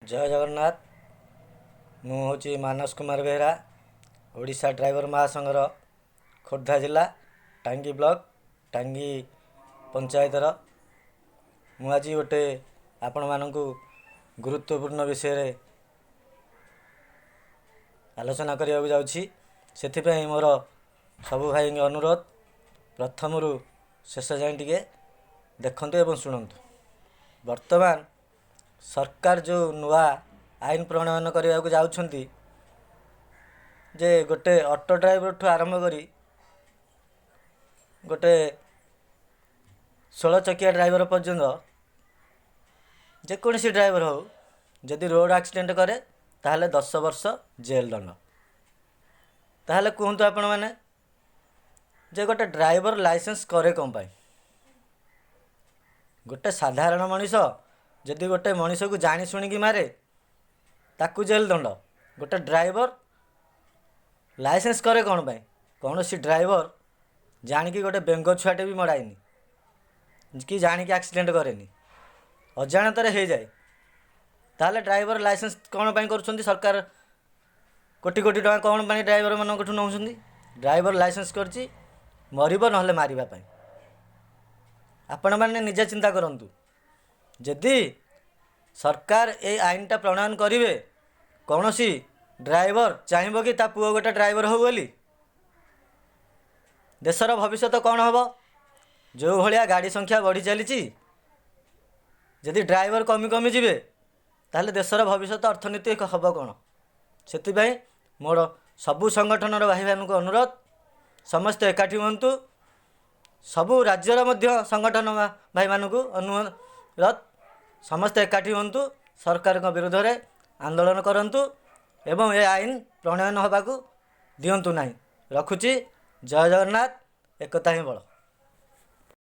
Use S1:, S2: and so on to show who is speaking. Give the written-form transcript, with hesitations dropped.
S1: ଜୟ ଜଗନ୍ନାଥ। ମୁଁ ହେଉଛି ମାନସ କୁମାର ବେହେରା, ଓଡ଼ିଶା ଡ୍ରାଇଭର ମହାସଂଘର ଖୋର୍ଦ୍ଧା ଜିଲ୍ଲା ଟାଙ୍ଗି ବ୍ଲକ ଟାଙ୍ଗି ପଞ୍ଚାୟତର। ମୁଁ ଆଜି ଗୋଟେ ଆପଣମାନଙ୍କୁ ଗୁରୁତ୍ୱପୂର୍ଣ୍ଣ ବିଷୟରେ ଆଲୋଚନା କରିବାକୁ ଯାଉଛି। ସେଥିପାଇଁ ମୋର ସବୁ ଭାଇଙ୍କ ଅନୁରୋଧ, ପ୍ରଥମରୁ ଶେଷ ଯାଏଁ ଟିକେ ଦେଖନ୍ତୁ ଏବଂ ଶୁଣନ୍ତୁ। ବର୍ତ୍ତମାନ ସରକାର ଯେଉଁ ନୂଆ ଆଇନ ପ୍ରଣୟନ କରିବାକୁ ଯାଉଛନ୍ତି ଯେ ଗୋଟେ ଅଟୋ ଡ୍ରାଇଭରଠୁ ଆରମ୍ଭ କରି ଗୋଟେ 16 ଚକିଆ ଡ୍ରାଇଭର ପର୍ଯ୍ୟନ୍ତ, ଯେକୌଣସି ଡ୍ରାଇଭର ହେଉ, ଯଦି ରୋଡ଼ ଆକ୍ସିଡେଣ୍ଟ କରେ ତାହେଲେ 10 ବର୍ଷ ଜେଲ୍ ଦଣ୍ଡ। ତାହେଲେ କୁହନ୍ତୁ ଆପଣମାନେ ଯେ ଗୋଟେ ଡ୍ରାଇଭର ଲାଇସେନ୍ସ କରେ କ'ଣ ପାଇଁ? ଗୋଟେ ସାଧାରଣ ମଣିଷ ଯଦି ଗୋଟେ ମଣିଷକୁ ଜାଣି ଶୁଣିକି ମାରେ, ତାକୁ ଜେଲ୍ ଦଣ୍ଡ। ଗୋଟେ ଡ୍ରାଇଭର ଲାଇସେନ୍ସ କରେ କ'ଣ ପାଇଁ? କୌଣସି ଡ୍ରାଇଭର ଜାଣିକି ଗୋଟେ ବେଙ୍ଗ ଛୁଆଟେ ବି ମଡ଼ାଏନି କି ଜାଣିକି ଆକ୍ସିଡେଣ୍ଟ କରେନି, ଅଜାଣତରେ ହେଇଯାଏ। ତାହେଲେ ଡ୍ରାଇଭର ଲାଇସେନ୍ସ କ'ଣ ପାଇଁ କରୁଛନ୍ତି? ସରକାର କୋଟି କୋଟି ଟଙ୍କା କ'ଣ ପାଇଁ ଡ୍ରାଇଭରମାନଙ୍କଠୁ ନେଉଛନ୍ତି? ଡ୍ରାଇଭର ଲାଇସେନ୍ସ କରିଛି ମରିବ ନହେଲେ ମାରିବା ପାଇଁ। ଆପଣମାନେ ନିଜେ ଚିନ୍ତା କରନ୍ତୁ, ଯଦି ସରକାର ଏଇ ଆଇନଟା ପ୍ରଣୟନ କରିବେ, କୌଣସି ଡ୍ରାଇଭର ଚାହିଁବ କି ତା ପୁଅ ଗୋଟେ ଡ୍ରାଇଭର ହେଉ ବୋଲି? ଦେଶର ଭବିଷ୍ୟତ କ'ଣ ହେବ? ଯେଉଁ ଭଳିଆ ଗାଡ଼ି ସଂଖ୍ୟା ବଢ଼ି ଚାଲିଛି, ଯଦି ଡ୍ରାଇଭର କମି କମି ଯିବେ, ତାହେଲେ ଦେଶର ଭବିଷ୍ୟତ ଅର୍ଥନୀତି ହେବ କ'ଣ? ସେଥିପାଇଁ ମୋର ସବୁ ସଂଗଠନର ଭାଇମାନଙ୍କୁ ଅନୁରୋଧ, ସମସ୍ତେ ଏକାଠି ହୁଅନ୍ତୁ। ସବୁ ରାଜ୍ୟର ମଧ୍ୟ ସଂଗଠନ ଭାଇମାନଙ୍କୁ ଅନୁରୋଧ, ସମସ୍ତେ ଏକାଠି ହୁଅନ୍ତୁ, ସରକାରଙ୍କ ବିରୁଦ୍ଧରେ ଆନ୍ଦୋଳନ କରନ୍ତୁ ଏବଂ ଏ ଆଇନ ପ୍ରଣୟନ ହେବାକୁ ଦିଅନ୍ତୁ ନାହିଁ। ରଖୁଛି, ଜୟ ଜଗନ୍ନାଥ। ଏକତା ହିଁ ବଳ।